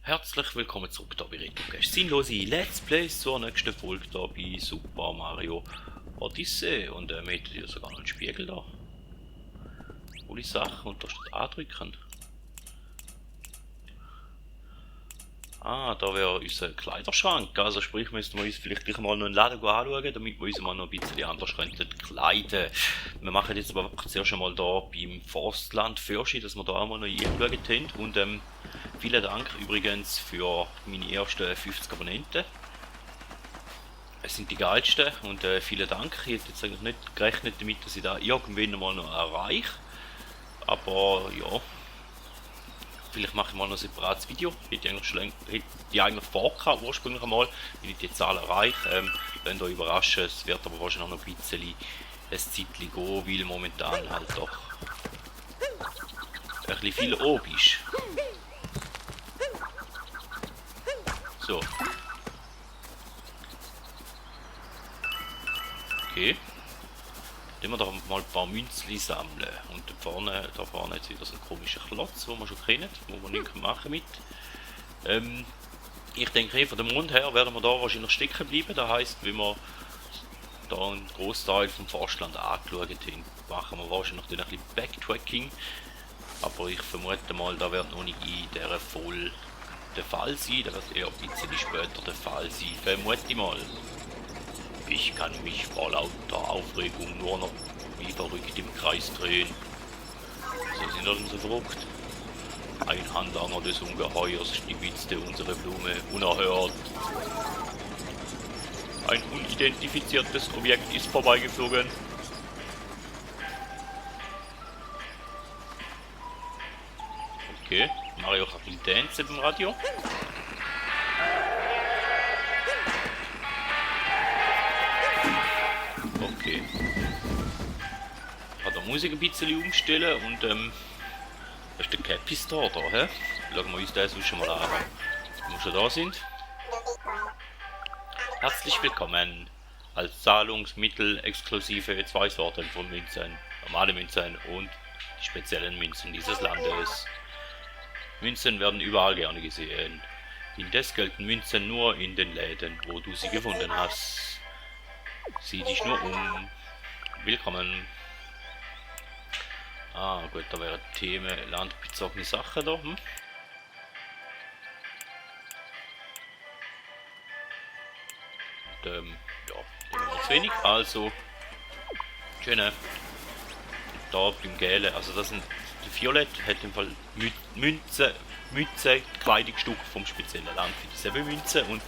Herzlich willkommen zurück hier bei RetroCache. Sinnlose Let's Plays zur nächsten Folge hier bei Super Mario Odyssey. Und wir hätten hier sogar noch einen Spiegel da. Coole Sache. Und da steht andrücken. Ah, da wäre unser Kleiderschrank. Also sprich, müssten wir uns vielleicht gleich mal noch einen Laden anschauen, damit wir uns mal noch ein bisschen anders könnten kleiden. Wir machen jetzt aber zuerst einmal da beim Forstland Förschi, dass wir da auch mal noch eingeschaut haben. Und vielen Dank übrigens für meine ersten 50 Abonnenten. Es sind die geilsten und vielen Dank. Ich hätte jetzt eigentlich nicht gerechnet damit, dass ich da irgendwann mal noch erreiche. Aber ja, vielleicht mache ich mal noch ein separates Video. Hätte ich eigentlich vorgehabt, ursprünglich einmal, wenn ich die Zahl erreiche. Wenn da überraschen, es wird aber wahrscheinlich noch ein bisschen ein Zeitchen gehen, weil momentan halt doch ein bisschen viel oben ist. So. Okay. Dann wir doch mal ein paar Münzli sammeln. Und da vorne jetzt wieder so ein komischer Klotz, den wir schon kennen, wo wir nichts machen mit. Ich denke, von dem Mund her werden wir da wahrscheinlich stecken bleiben. Das heisst, wenn wir da einen Großteil vom Forstland angeschaut haben, machen wir wahrscheinlich dann ein bisschen Backtracking. Aber ich vermute mal, da wird noch nicht in dieser Folge der Fall sein. Das wird eher ein bisschen später der Fall sein. Vermute ich mal. Ich kann mich vor lauter Aufregung nur noch wie verrückt im Kreis drehen. So sind wir so verrückt. Ein Handanger des Ungeheuers stibitzte unsere Blume unerhört. Ein unidentifiziertes Objekt ist vorbeigeflogen. Okay, Mario hat den Dance beim Radio. Okay. Ich kann die Musik ein bisschen umstellen und da ist der Cappy Store da, hä? Schauen wir uns das schon mal an. Wenn wir schon da sind. Herzlich willkommen. Als Zahlungsmittel exklusive zwei Sorten von Münzen. Normale Münzen und die speziellen Münzen dieses Landes. Münzen werden überall gerne gesehen. Indes gelten Münzen nur in den Läden, wo du sie gefunden hast. Sieh dich nur um. Willkommen. Ah gut, da wäre Thema landbezogene Sachen da. Und, ja, immer zu wenig. Also, schöne. Da beim Gelben, also das sind der Violett, hat im Fall Münze, Kleidungsstück vom speziellen Land für dieselbe Münze und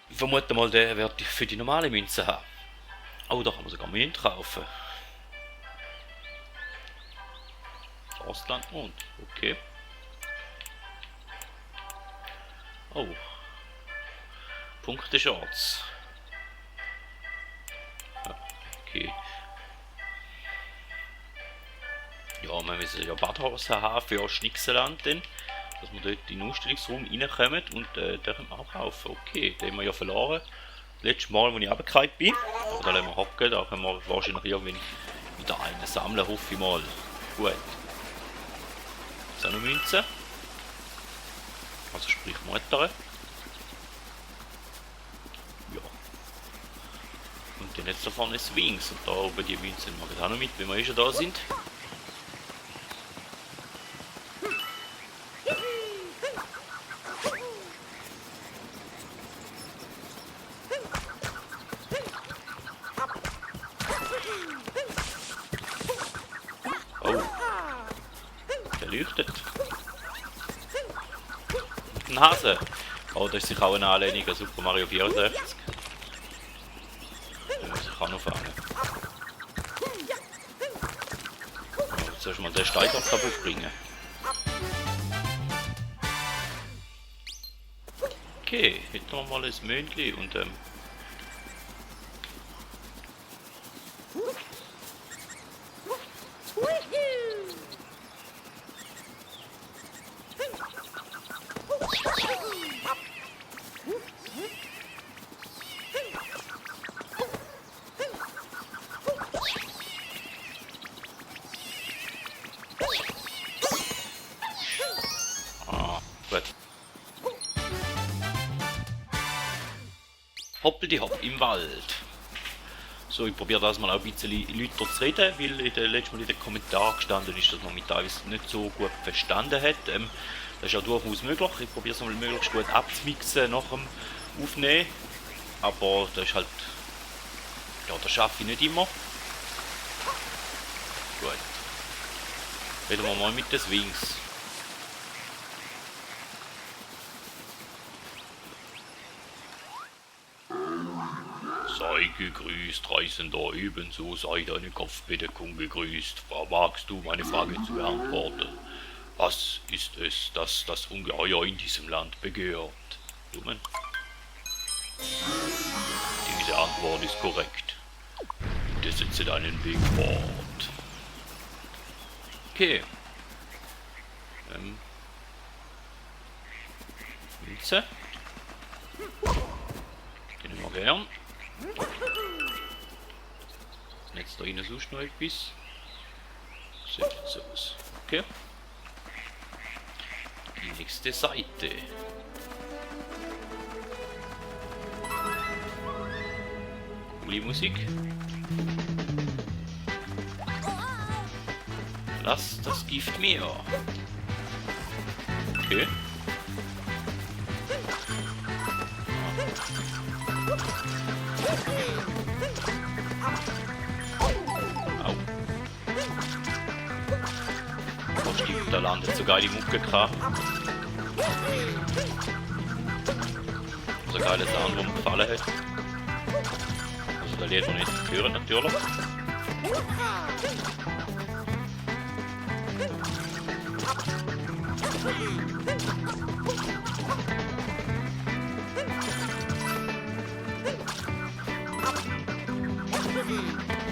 ich vermute mal, der wird für die normale Münze haben. Oh, da kann man sogar Münzen kaufen. Ostland und okay. Oh. Punkte-Shorts. Okay. Ja, wir müssen ja Badhose haben für Schnickseland, dass wir dort in den Ausstellungsraum reinkommen und den können wir auch kaufen. Okay, den haben wir ja verloren. Letztes Mal, als ich runtergefallen bin. Aber da lassen wir hocken, da können wir wahrscheinlich irgendwann wieder einen sammeln, hoffe ich mal. Gut. Ist auch noch Münzen. Also sprich Mutter. Ja. Und dann jetzt da vorne ist Wings und da oben die Münzen machen wir auch noch mit, wenn wir schon da sind. Oh. Der leuchtet. Und ein Hase. Oh, das ist sicher auch eine Anlehnung an Super Mario 64. Den muss ich auch noch fangen. Jetzt soll ich mal den Stein doch kaputt bringen. Okay, hätten wir mal ein Möndli und ah. Hoppeldi hopp im Wald. So, ich probiere das mal auch ein bisschen lauter zu reden, weil letztes Mal in den Kommentaren gestanden ist, dass man mich teilweise nicht so gut verstanden hat. Das ist ja durchaus möglich. Ich probiere es mal möglichst gut abzumixen nach dem Aufnehmen. Aber das ist halt. Ja, das schaffe ich nicht immer. Gut. Reden wir mal mit den Swings. Sei gegrüßt, Reisender, ebenso sei deine Kopfbedeckung gegrüßt. Vermagst du meine Frage zu beantworten? Was ist es, das das Ungeheuer in diesem Land begehrt? Blumen? Diese Antwort ist korrekt. Bitte setze deinen Weg fort. Okay. Pilze. Den nehmen wir gern. Jetzt da rein sonst noch etwas. Sieht jetzt so aus. Okay. Die nächste Seite. Coole Musik. Lass das Gift mir. Okay. Au. Oh, stimmt, da landet sogar die Mucke gerade. So ein geiler Sound, der mir gefallen hat. Also da lädt man nicht hören natürlich.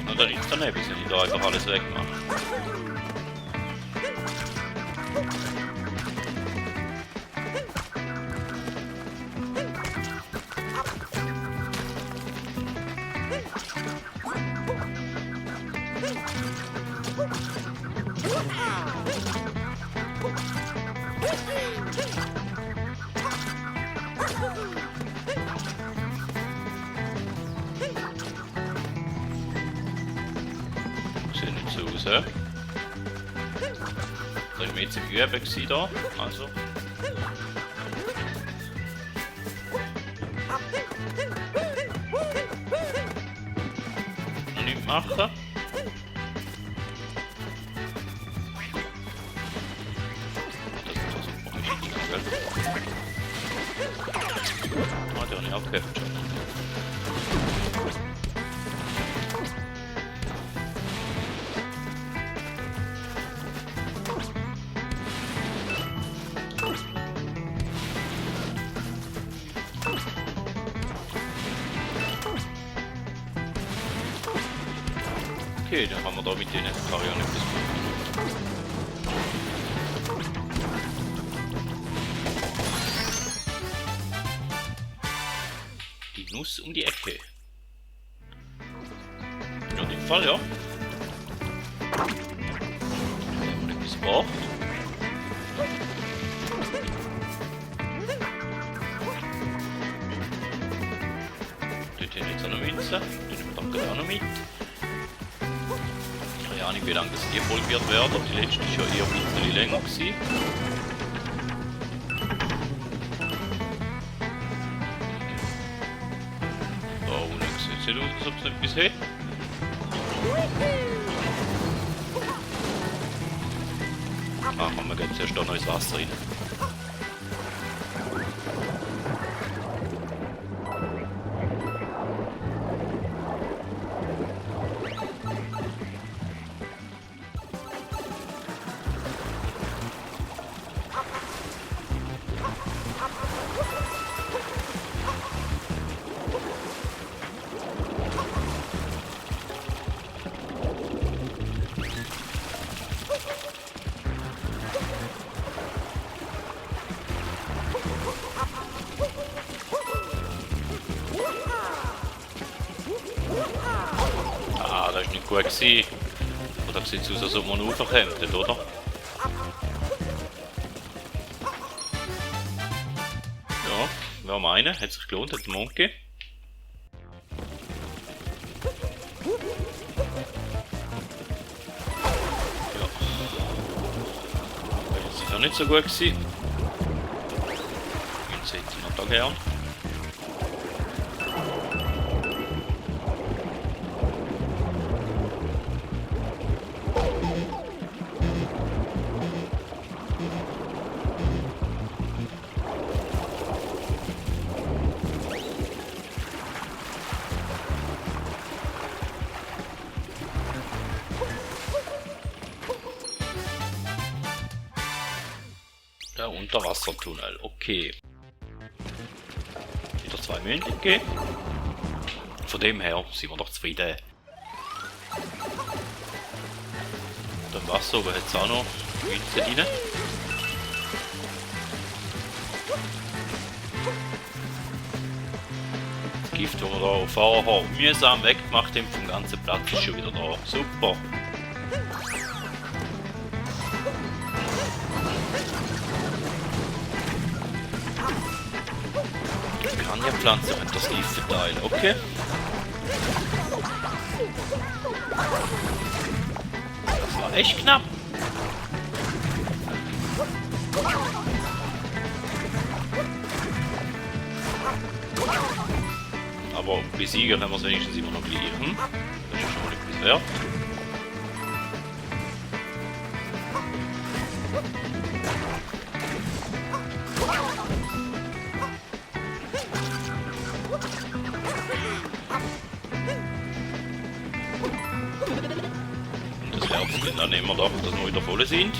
Und da liegt daneben, wenn ich da einfach alles wegmache. Sieht nicht so aus, hä? Da ist mir jetzt im Üben gewesen da, also. Nichts machen. Ah, der hat nicht aufgehört schon. Okay, dann haben wir da mit den Varianten etwas gut. Die Nuss um die Ecke. In dem Fall, ja. Wenn man etwas braucht. Dort haben wir jetzt auch noch Münze. Die nehmen wir dann auch noch mit. Keine Ahnung, wie lange das die Folge wird werden. Die letzte ist ja eher ein bisschen länger gewesen. Da unten sieht es nicht aus, als ob es etwas hat. Ah, komm, wir gehen zuerst da noch ins Wasser rein. Ah, das war nicht gut gewesen. Oder sieht es aus, als ob man raufkommt, oder? Ja, wäre meine. Hat sich gelohnt, hat den Mond gegeben. Ja. Das ist sicher nicht so gut gewesen. Jetzt hätte ich noch da gern. Der Unterwassertunnel, okay. Wieder 2 Mündige. Von dem her sind wir doch zufrieden. Und im Wasser oben hat es auch noch Münzen rein. Das Gift, das wir hier auf vorher mühsam weggemacht haben vom ganzen Platz, ist schon wieder da. Super. Pflanze mit das Leaf verteilen, okay. Das war echt knapp. Aber besiegen haben wir es wenigstens immer noch gleich. Das ist schon mal etwas wert. Dann nehmen wir doch, dass wir wieder voll sind.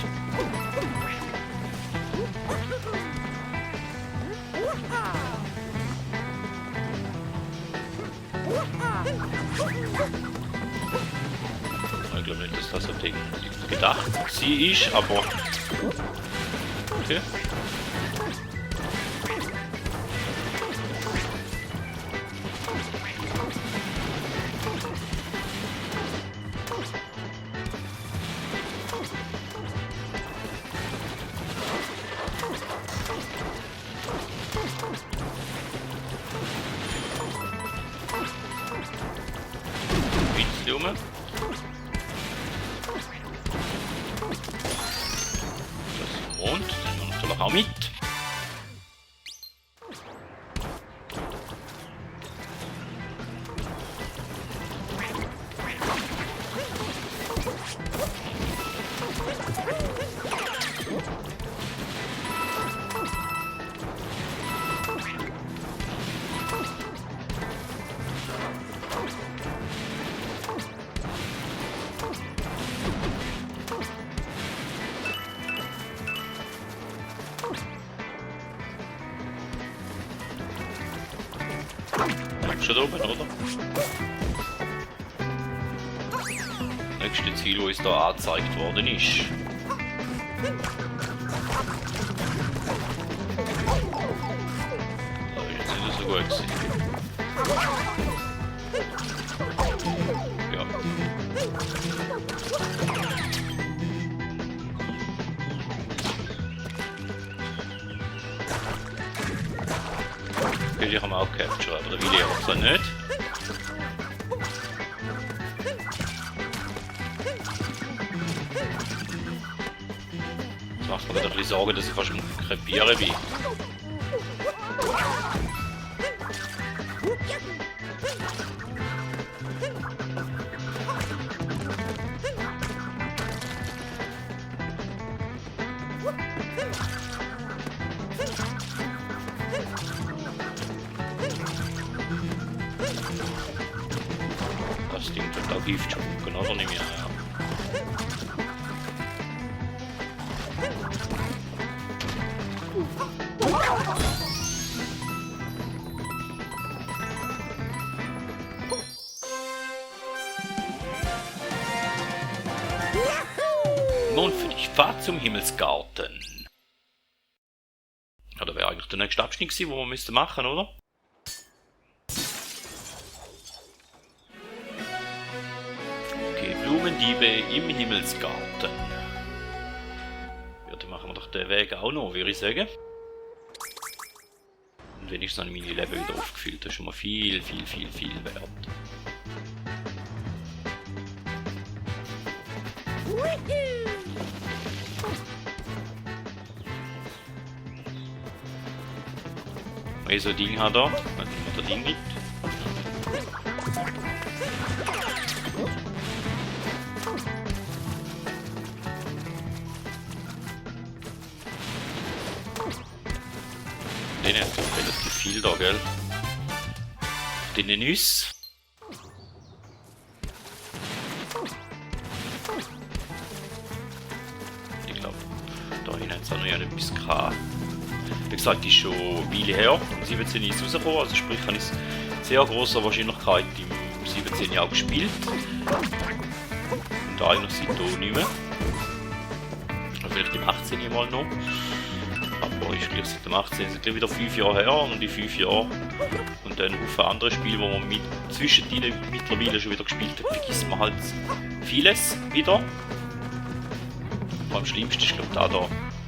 Ich glaube nicht, dass das so gedacht sie ist, aber okay. Junge. Das Mond nehmen wir natürlich auch mit. Schon oben, oder? Das nächste Ziel, das uns hier angezeigt worden ist. Das ist jetzt nicht so gut gewesen. Ja. Die haben wir auch capture, aber der will ich auch so nicht. Jetzt macht mir wieder ein bisschen Sorge, dass ich fast krepiere wie. Das Ding tut auch Gift spucken, oder nicht mehr? Ja. Nun für dich, fahr zum Himmelsgarten. Ja, da wäre eigentlich der nächste Abschnitt gewesen, den wir müssten machen, oder? Okay, Blumendiebe im Himmelsgarten. Ja, dann machen wir doch den Weg auch noch, würde ich sagen. Und wenigstens habe ich meine Leben wieder aufgefüllt, das ist schon mal viel wert. Wenn ich so ein Ding habe da, dann nehmen wir das Ding mit. Den hat relativ viel da, gell? Den Nüsse. Ich glaube, da hinten hat es auch noch etwas gehabt. Wie gesagt, ist schon eine Weile her. Im 17 ist es rausgekommen, also sprich, habe ich es sehr großer Wahrscheinlichkeit im 17 auch gespielt. Und eigentlich seitdem nicht mehr. Vielleicht im 18 mal noch. Aber ist gleich seit dem 18 sind gleich wieder 5 Jahre her und in 5 Jahren und dann Haufen andere Spiele, die man zwischen denen mittlerweile schon wieder gespielt hat, vergisst man halt vieles wieder. Am schlimmsten ist, glaube ich, da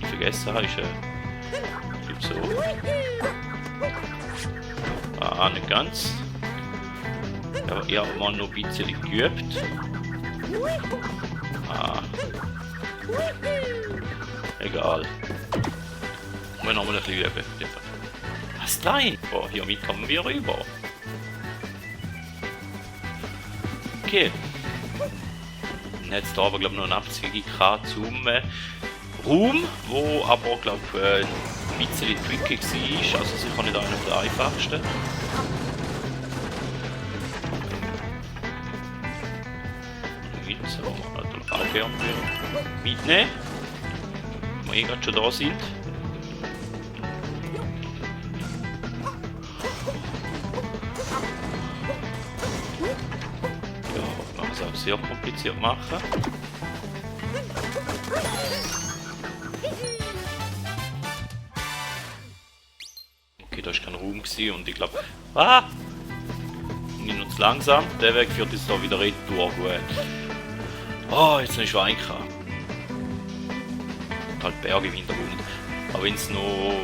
ich vergessen habe, ist so. Nicht ganz. Aber ja, mal noch ein bisschen geübt. Egal. Wir noch mal ein bisschen üben. Was nein? Oh, hiermit kommen wir rüber. Okay. Dann hat es da aber, glaube ich, noch eine Abzweigung zum Raum, wo aber, glaube ich, ein bisschen tricky war. Also sicher nicht einer der einfachsten. Jetzt wollen wir natürlich auch gerne mitnehmen. Wenn wir gerade schon da sind. Sehr kompliziert machen. Okay, da war kein Raum und ich glaube. Nicht nur zu langsam. Der Weg führt jetzt da wieder retour. Gut. Oh, jetzt noch ein Schwein gehabt. Und halt Berge im Hintergrund. Aber wenn es noch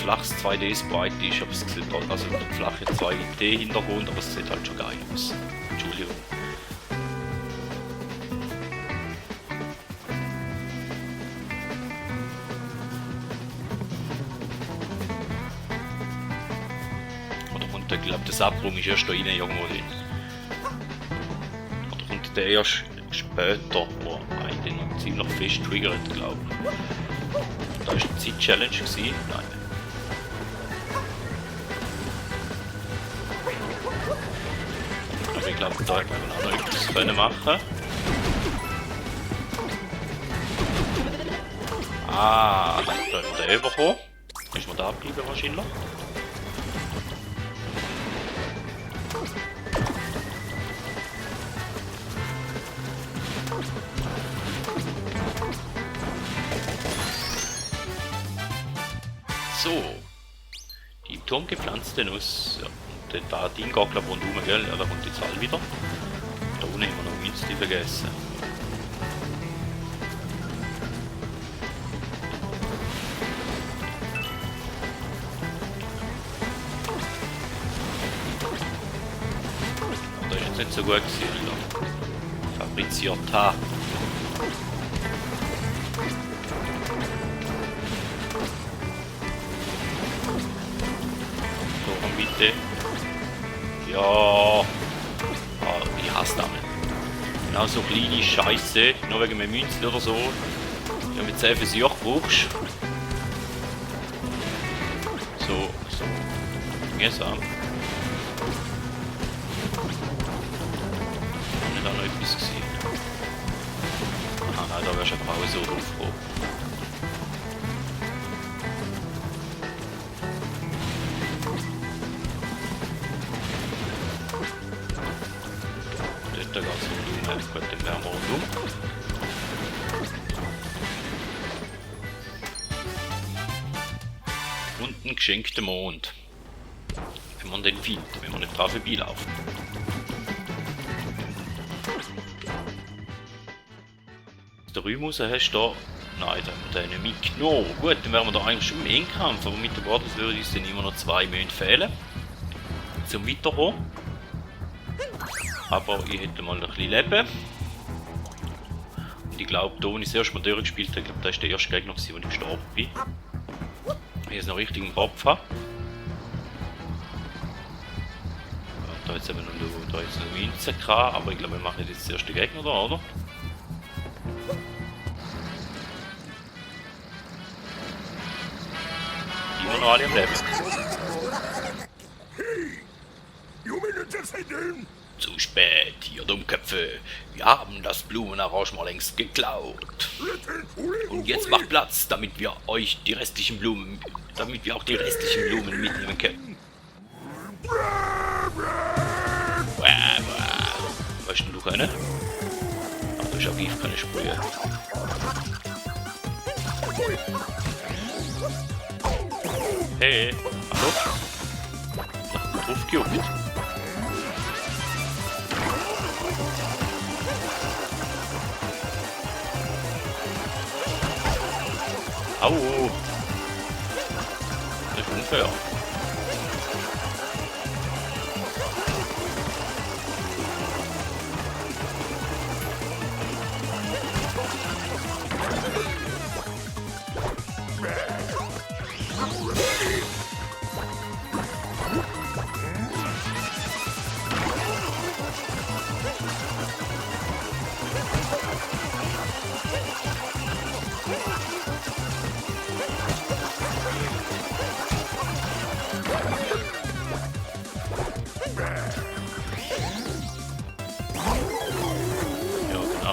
flaches 2D-Sprite ist, aber es sieht halt, also der flache 2D-Hintergrund, aber es sieht halt schon geil aus. Entschuldigung. Oder kommt der, glaube der Absprung ist erst da rein irgendwo drin. Oder kommt der erst später, wo eigentlich noch ziemlich fest triggert, glaube ich. Da war eine Zeit-Challenge gewesen. Nein. Ich glaube, da hätte man auch noch etwas können machen. Da ist der übergekommen. Ist man da abgeblieben wahrscheinlich. So. Die im Turm gepflanzte Nuss. Ja. Da Ding geht glaube ich rundherum, gell? Ja, da kommt die Zahl wieder. Da unten haben wir noch Münze vergessen. Das ist jetzt nicht so gut gewesen, oder? Fabriziert ha. So, bitte. Ja, ich hasse damit. Genau so kleine Scheiße, nur wegen meiner Münzen oder so. Wenn du mit 10 Versuch brauchst. So. Mühsam. Kann nicht auch noch etwas gesehen. Aha, nein, da wärst du einfach auch so drauf gekommen. Da geht es rundum, gut, dann wären wir rundum. Und ein geschenkter Mond. Wenn man den findet, wenn man nicht dran vorbeilaufen. Der Rümus hast du da. Nein, den haben wir nicht mitgenommen. Gut, dann wären wir da eigentlich schon im Endkampf, aber mit der Borders würde uns dann immer noch 2 Monate fehlen. Zum Weiterkommen. Aber ich hätte mal ein bisschen Leben. Und ich glaube, da, wo ich das erste Mal durchgespielt habe, das war der erste Gegner, wo ich gestorben bin. Hier ist noch richtig ein Opfer. Da jetzt eben noch, da jetzt noch Minze gehabt, aber ich glaube, wir machen jetzt den ersten Gegner da, oder? Immer noch alle am Leben. Zu spät, ihr Dummköpfe. Wir haben das Blumenarrangement längst geklaut. Und jetzt macht Platz, damit wir auch die restlichen Blumen mitnehmen können. Weißt du keine? Ach, du hast Aviv keine Sprühe. Hey, hallo? Drauf gejuckt. Au! Das ist unfair.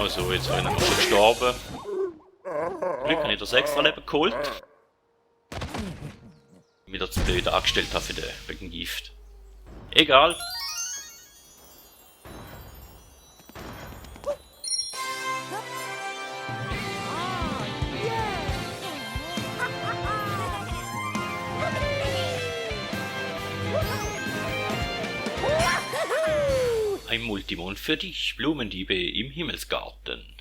So, jetzt bin ich schon gestorben. Glück habe ich das extra Leben geholt. Wieder zu blöd angestellt habe wegen Gift. Egal. Ein Multimond für dich, Blumendiebe im Himmelsgarten.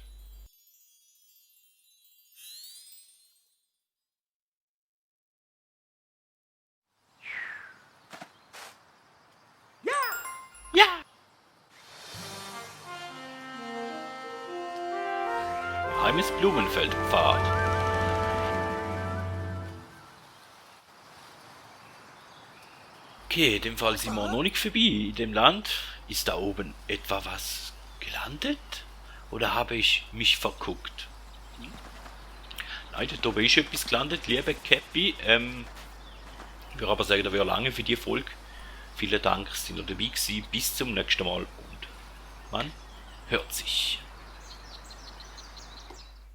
Ja! Ja! Heimes Blumenfeldpfad. Okay, in dem Fall sind wir noch nicht vorbei in dem Land. Ist da oben etwa was gelandet? Oder habe ich mich verguckt? Nein, da oben ist etwas gelandet, liebe Käppi. Ich würde aber sagen, da wäre lange für die Folge. Vielen Dank, dass ihr dabei gewesen. Bis zum nächsten Mal und man hört sich.